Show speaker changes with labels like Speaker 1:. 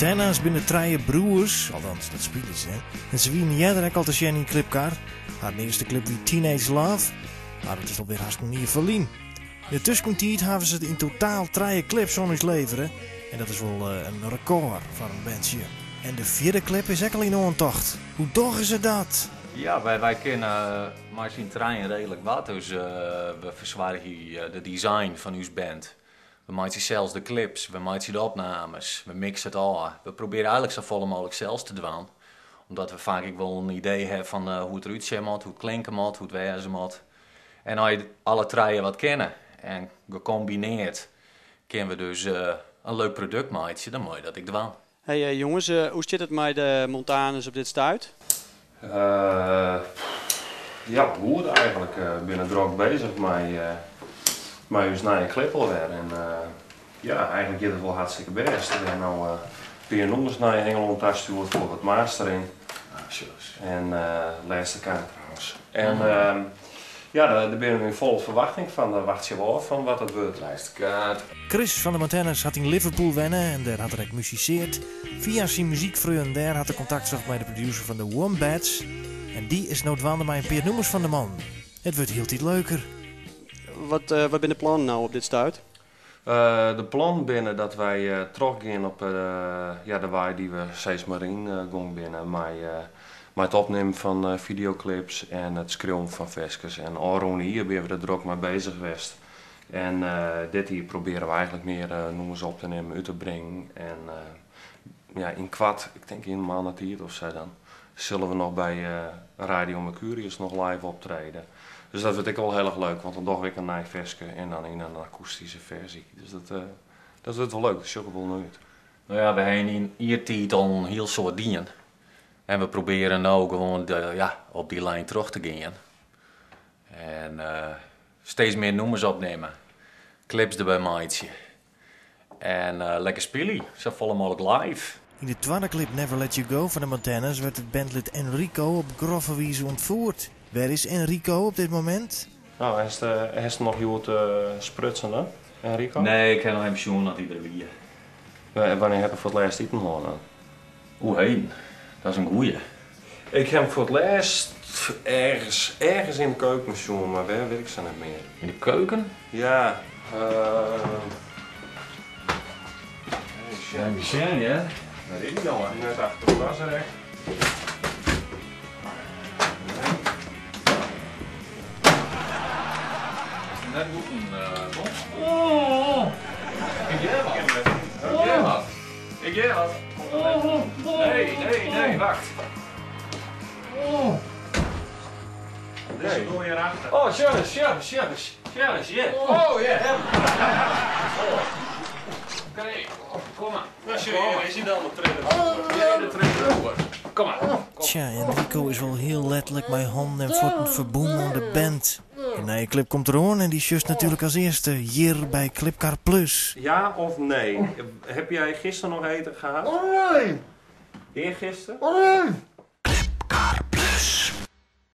Speaker 1: Montana's binne trije broers, althans dat spylje se. En se wiene earder ek al te sjen yn Klipkar. Har earste klip wie Teenage Love, mar dat is alwer hast in jier ferlyn. Yn de tuskentiid hawwe se yn totaal trije klips oan ús levere. En dat is wol in rekôr foar in bandsje. En de fjirde klip is ek al yn oantocht. Hoe dogge se dat?
Speaker 2: Ja, wy kinne mei syn trijen reedlik wat. Dus we fersoargje de design fan ús band. We meitsje sels de klips, we meitsje de opnames, we mixe it ôf. We probearje eigenlik safolle mooglik sels te dwaan. Omdat we faak ek wol in idee hawwe fan hoe't it derút sjen moat, hoe't it klinke moat, hoe't it wêze moat. En as je alle trije wat kinne en gekombineard kinne we dus in leuk produkt meitsje, dan moatte je dat ek dwaan.
Speaker 3: Hey jonges, hoe stiet it mei de Montanus op dit stuit?
Speaker 4: Ja, goed eigenlik. We binne drok beuzich mei ús nije klip alwer. En ja, eigenlik giet it wol hartstikke bêst. We hawwe no in pear nûmers nei Ingelân tastjoerd foar wat mastering. En lêste kaart trouwens. En ja, dêr binne we yn folle ferwachting fan. Dêr wachtsje we ôf fan wat it wurdt.
Speaker 2: Lêste kaart.
Speaker 1: Chris fan de Montanas hat yn Liverpool wenne en dêr hat er ek musiseard. Fia syn muzykfreon dêr hat er kontakt socht mei de producer fan de Wombats. En dy is no dwaande mei in pear nûmers fan de man. It wurdt hieltyd leuker.
Speaker 3: Wat wat binne de plannen no op dit stuit?
Speaker 4: De plannen binne dat wy trochgean op ja, de wei dy't we steeds mar yn gong binne mei mei it opnimmen fan fideoklips en it skriuwen fan ferskes. En ôfrûne jier binne we der drok mei beuzich west. En dit jier probearje we eigenlik mear nûmers op te nimmen, út te bringen. En ja, ynkoart, ik tink yn in moanne tiid of sa, dan sille we noch by Radio Mercurius noch live optrede. Dus dat wurdt ek wol hiel erch leuk, want dan dogge we ek in nij ferske en dan yn in akoestyske ferzje. Dus dat, dat wurdt wol leuk, dêr sjoch ik wol nei út.
Speaker 2: No ja, we hawwe yn in jier tiid al in hiel soad dien. En we probearje no gewoan de, ja, op dy lijn troch te gean. En steeds mear nûmers opnimme, klips derby meitsje. En lekker spylje, safolle mooglik live.
Speaker 1: Yn de twadde klip Never Let You Go fan de Montanas wurdt it bandlid Enrico op groffe wize ûntfierd. Wêr is Enrico op dit momint?
Speaker 4: No, hast noch hjoed sprutsen dan, Enrico?
Speaker 2: Nee, ik ha noch even sjoen oft hy der wie.
Speaker 4: Wannear ha je foar it lêst iten hân dan?
Speaker 2: Oeh, heden. Dat is in goeie.
Speaker 4: Ik ha him foar it lêst ergens, ergens yn de keuken sjoen, mar wêr wit ik sa net mear.
Speaker 2: Yn de keuken?
Speaker 4: Ja.
Speaker 2: Even sjen, hear. Wêr is dy jonge?
Speaker 4: Net achter it wasrek.
Speaker 2: Net bûten, Tom. Oh, ik hear wat. Ik hear wat. Ik hear wat. Nee, nee, nee, wacht.
Speaker 4: Dizze doar hjirachter.
Speaker 2: Oh, sjoch ris, sjoch ris, sjoch ris. Sjoch ris, hjir. Oh, ja. Oké, kom mar.
Speaker 4: No, sjoch, hjir is hy dan, de tredde broer.
Speaker 2: Hjir is de tredde broer. Kom mar.
Speaker 1: Tsja, Enrico is wol hiel letterlik mei hannen en fuotten ferbûn oan de band. De nije klip komt deroan en dy sjochst natuerlik as earste hjir by Klipkar Plus.
Speaker 4: Ja of nee? Heb jij gisteren nog eten gehad?
Speaker 5: Nee.
Speaker 4: Eergisteren?
Speaker 5: Nee.